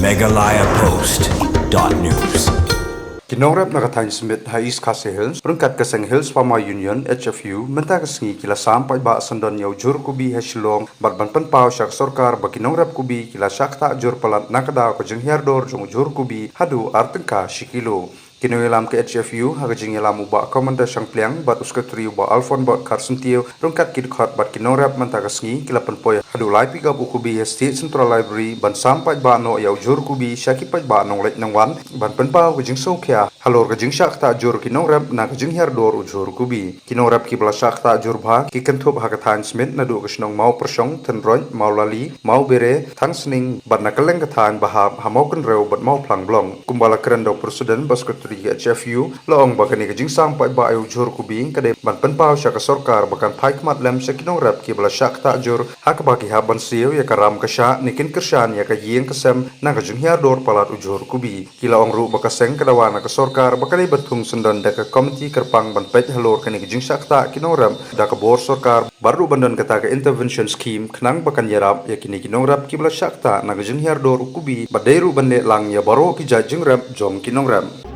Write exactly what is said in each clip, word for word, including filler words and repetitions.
Meghalaya Post dot news. Ki nongrep na ka thaiñ Smit ha East Khasi Hills ryngkat ka seng Hills Farmer Union, H F U, mynta ka sngi ki la sam paidbah syndon ïa u jhur kubi ha Shillong bad ban pynpaw sha ka sorkar ba ki nongrep kubi ki la shah ktah jur palat na ka daw ka jinghiar dor jong u jhur kubi haduh ar tyngka shi kilo. Ki nongïalam ka H F U ha ka jingïalam u Bah Commander Shangpliang bad u Secretary u Bah Alphonse Bah Kharsyntiew ryngkat ki dkhot bad ki nongrep mynta ka sngi ki la pynpoi haduh lai pickup u kubi ha State Central Library ban sam paidbah noh ïa u jhur kubi sha ki paidbah nongleit nongwan ban pynpaw ka jingsngewkhia halor ka jingshah ktah jur ki nongrep na ka jinghiar dor u jhur kubi. Ki nongrep kiba la shah ktah jur bha ki kynthup ha ka thaiñ Smit naduh ka shnong Mawpyrshong, Thynroit, Mawlali, Mawbere, Thangsning bad na kylleng ka thaiñ ba hap ha Mawkynrew bad Mawphlang Blong. Kumba la kren da u President bad Secretary ka H F U, la ong ba kane ka jingsam paidbah ïa u jhur kubi ka dei ban pynpaw sha ka sorkar ba kan phai khmat lem sha ki nongrep kiba la shah ktah jur ha kaba ki hap ban siew ïa ka ram ka shah ne kin kyrshan ïa ka ïing ka sem na ka jinghiar dor palat u jhur kubi. Ki la ong ruh ba ka seng ka dawa na ka sorkar ba ka dei ban thung syndon da ka komiti kyrpang ban peit halor kane ka jingshah ktah ki nongrep da ka bor sorkar, bad ruh ban don kata ka intervention scheme khnang ba kan ïarap ïa kine ki nongrep kiba la shah ktah na ka jinghiar dor u kubi, bad dei ruh ban leh lang ïa baroh ki jait jingrep jong ki nongrep.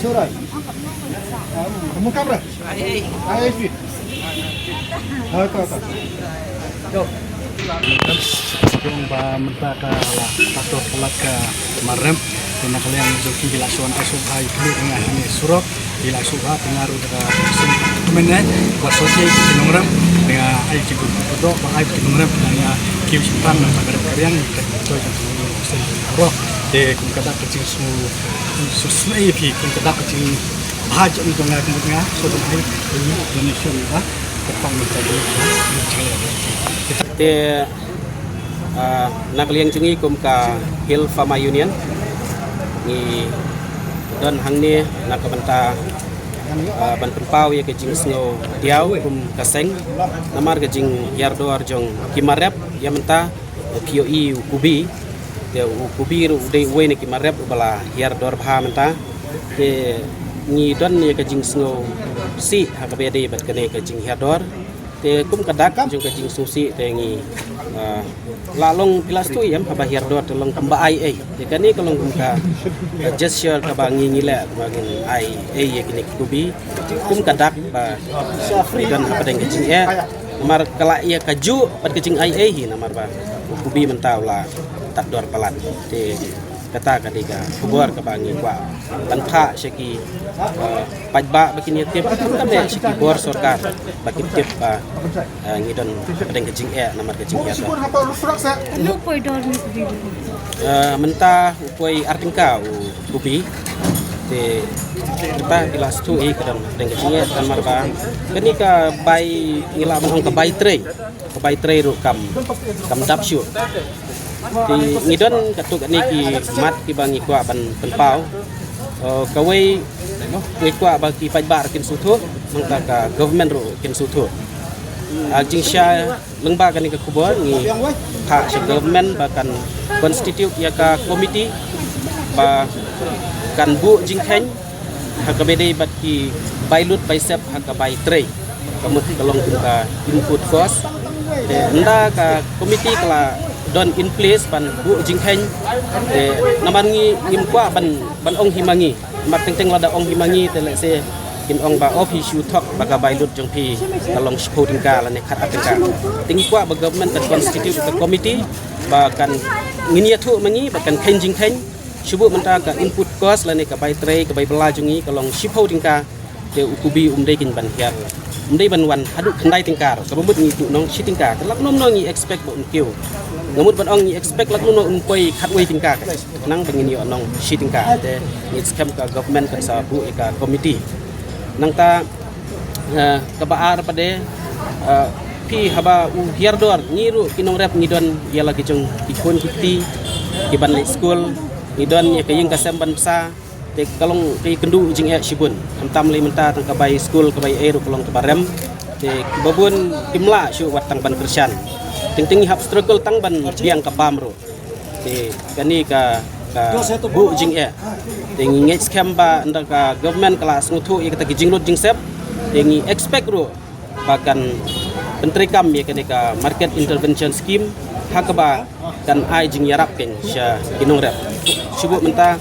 Surai. Kamu kabra? Ai, ai. Ha, ka, ka. Jong ba mynta ka la pator palat ka marem, te na ka liang jong ki la shon ai suk ai kli nga hane surok, ki la suk ha pengaruh da ka sim kumne, ba sosial ki nongrem, nga ai ki bu ku do, ba ai ki nongrem, nga ki simpan na ka riang, ka toy jong ki nongrem, surok, te kum ka dak ka jing su, su snei phi, kum ka dak ka jing bha jong nga, kum nga, so dong ai, donation ba, ka pang mynta jong nga. Te, ah, na ka liang jong ngi kum ka Hill Farmer Union, ngi don hangne na ka bynta, ah, ban pynpaw ïa ka jingsngew diaw kum ka seng namar ka jinghiar dor jong ki marep ïa mynta, u phi ïohi u kubi. Te u kubi ruh u dei uwei na ki marep uba la hiar dor bha mynta. Te ngi don ïa ka jingsngewsih ha kaba ïadei bad kane ka jinghiar dor. Te kum ka dak jong ka jingsngewsih te ngi, ah, la long phi la sngewthuh ïa em haba hiar dor te long kumba ai ei. Te kane ka long kum ka, ka gesture kaba ngi ngi leh ba ngin ai ei ïa kine ki kubi. Kum ka dak ba ngi don hapdeng ka jingeh. Namar ka la ïa kajuh bad ka jingai ei hi namar ba u kubi mynta u la tad dor palat. Te kata ka dei ka khubor kaba ngi kwah ban phah sha ki, eh, paidbah ba kin ïa tip, ka dei sha ki bor sorkar ba kin tip ba, eh, ngi don hapdeng ka jingeh namar ka jingeh. Ano poi dor ni kubi? Eh, mynta u poi ar tyngka u kubi. Te mynta ki la sngewthuh hi ka don hapdeng ka jingeh namar ba kane ka bai ngi lah ban ong ka bai trei. Ka bai trei ruh kam, kam dap shuh. Te ngi don katto katne ki mat kiba ngi kwah ban pynpaw. Eh, kawei ngi kwah ba ki paidbah ruh kin sngewthuh, nangta ka government ruh kin sngewthuh. Ah, jingshai lyngba kane ka khubor ngi phah sha government ba kan constitute ïa ka committee ba kan buh jingkheiñ ha kaba ïadei bad ki bai lut bai sep ha ka bai trei. Ka mut ka long kum ka input cost. Te ynda ka committee ka la don in place ban buh jingkheiñ. Te namar ngi ngim kwah ban, ban ong hi ma ngi. Namar teng teng lada ong hi ma ngi te lehse kin ong ba, oh, phi shu thok ba ka bai lut jong phi ka long shiphew tyngka lane khat ar tyngka. Te ngi kwah ba government kan constitute ka committee ba kan ngin ïathuh ma ngi ba kan kheiñ jingkheiñ. Shu buh mynta ka input cost lane ka bai trei, ka bai bylla jong ngi ka long shiphew tyngka. Te u kubi um dei kein ban hiar, um dei ban wan haduh khyndai tyngka ruh. Kaba mut ngi tuh nong shi tyngka, te lak nym nong ngi expect ba un kiew. Nga mut ban ong ngi expect lak nym nong un poi khatwei tyngka. Nang ba ngin ïoh nong shi tyngka. Te ngi skhem ka government kan sa buh ïa ka committee. Nangta, eh, kaba ar pat de, eh, phi haba u hiar dor, ngi ruh ki nongrep ngi don ïa la ki jong ki khun ki kti kiban leit skul, ngi don ïa ka ïing ka sem ban bsa. Te ka long ka kynduh jingeh shibun. Khamtam lei mynta tang ka bai skul ka bai ei ruh ka long kaba rem. Te kiba bun kim lah shuh wat tang ban kyrshan. Teng teng ngi hap struggle tang ban biang ka bam ruh. Te kane ka ka buh jingeh. Te ngi ngeit skhem ba ynda ka government ka la sngewthuh ïa kata ki jinglut jingsep. Te ngi expect ruh ba kan pyntreikam ïa kane ka market intervention scheme ha kaba kan ai jingïarap kein sha ki nongrep. Shu buh mynta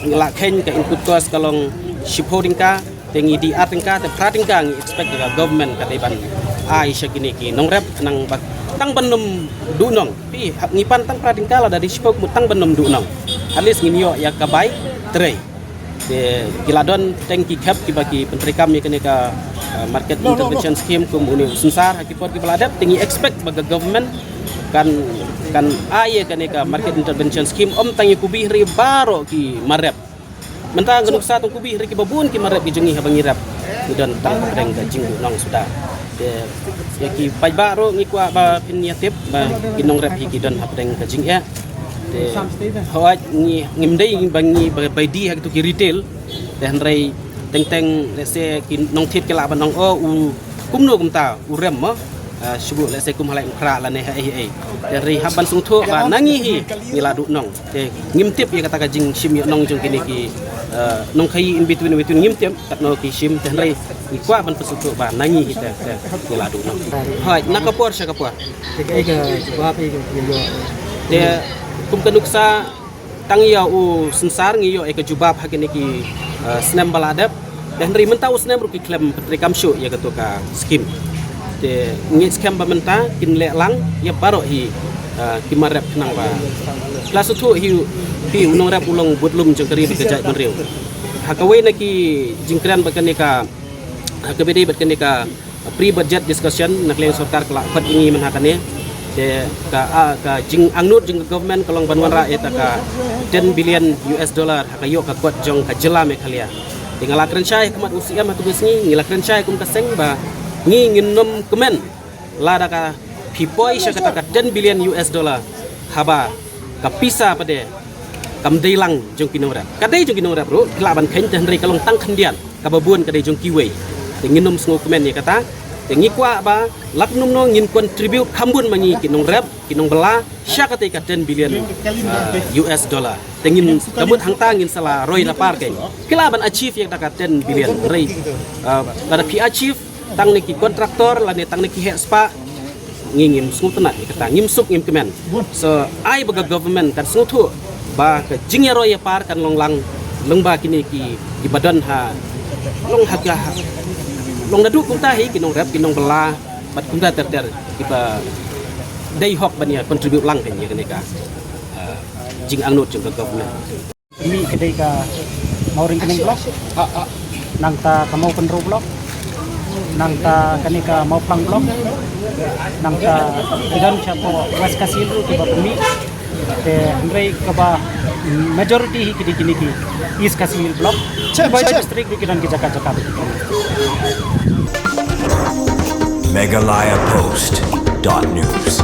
ngi la kheiñ ka input cost ka long shiphew tyngka, te ngi die ar tyngka, te phra tyngka ngi expect ka government ka dei ban ai sha kine ki nongrep khnang ba tang ban ym duh nong. Phi hap ngi pan tang phra tyngka lada dei shiphew kumut tang ban ym duh nong. At least ngin ïoh ïa ka bai trei. Te ki la don teng ki khep kiba ki pyntreikam ïa kane ka uh, market intervention scheme kum une u synsar ha ki por kiba la dep, te ngi expect ba ka government kan kan ai ïa kane ka market intervention scheme ym tang ïa ki bih ri baroh ki marep. Mynta nga nuksa tang ki bih ri kiba bun ki marep ki jong ngi haba ngi rep. Ngi don tang hapdeng ka jingduh nong suda. Te ïa ki paidbah ruh ngi kwah ba phin ïa tip ba ki nongrep hi ki don hapdeng ka jingeh. Te hooid ngi ngim dei ba ngi ba bai die ha kitu ki retail. Te hynrei teng teng lehse ki nongthied ki lah ban ong, oh, u kumno kumta u rem mo. Uh, shu buh lehse kum halai mkhra lane ha ei ei. Te hynrei hap ban sngewthuh ba na ngi hi ngi la duh nong. Te ngim tip ïa kata ka jingshim ïoh nong jong kine ki uh, nongkhaii in between in between ngim tip katno ki shim. Te hynrei ngi kwah ban pynsngewthuh ba na ngi hi te te ngi la duh nong. Hooid na ka por sha ka por. Te kaei ka jubab ïa ka ïoh. Te kum ka nuksa tang ïa u synsar ngi ïoh ïa ka jubab ha kine ki uh, snem ba la dep. Te hynrei mynta u snem ruh ki khlem pyntreikam shuh ïa kato ka scheme. Te ngi skhem ba mynta kin leh lang ïa baroh hi uh, ki marep khnang ba. Phi la sngewthuh hi hi u nongrep u long budlum jong ka ri bad ka jaitbynriew. Ha kawei na ki jingkren bad kane ka ha kaba dei bad kane ka pre budget discussion na ka liang sorkar ka la khot ïa ngi mynha kane. Te ka ah, ka jingangnud jong ka government ka long ban wanrah ïa kata ka ten billion US dollar ha ka ïoh ka kot jong ka jylla Meghalaya. Te nga la kren shai ha khmat u CM ha katu ka sngi, ngi la kren shai kum ka seng ba ngi ngin nym kmen lada ka phi poi sha kata ka ten billion US dollar haba ka pisa pat de kam dei lang jong ki nongrep. Ka dei jong ki nongrep ruh ki lah ban kheiñ te hynrei ka long tang khyndiat. Kaba bun ka dei jong kiwei. Te ngin nym sngewkmen ïa kata. Te ngi kwah ba lada nym no ngin contribute kham bun ma ngi ki nongrep ki nongbylla sha kata ka ten billion uh, US dollar. Te ngin ka mut hangta ngin sa la roi la par kein. Ki lah ban achieve ïa kata ka ten billion. Hynrei uh, lada phi achieve tang ne ki contractor lane tang ne ki heh spah ngi ngim sngewtynnat ïa kata, ngim suk ngim kmen. So ai ba ka government kan sngewthuh ba ka jingïaroi ïapar kan long lang lyngba kine ki kiba don ha long ha ka long naduh kumta hi ki nongrep ki nongbylla bad kumta ter ter kiba dei hok ban ïa contribute lang kan ïa kane ka uh, jingangnud jong ka government. Mih ka dei ka Mawryngkneng block, nangta ka Mawkynrew block, nangta kane ka Mawphlang block, nangta ki don shapoh West Khasi Hills ruh kiba pynmih. Te hynrei kaba majority hi ki dei kine ki East Khasi Hills block. Ki bai district ruh ki don ki jaka jaka. Meghalaya Post dot news.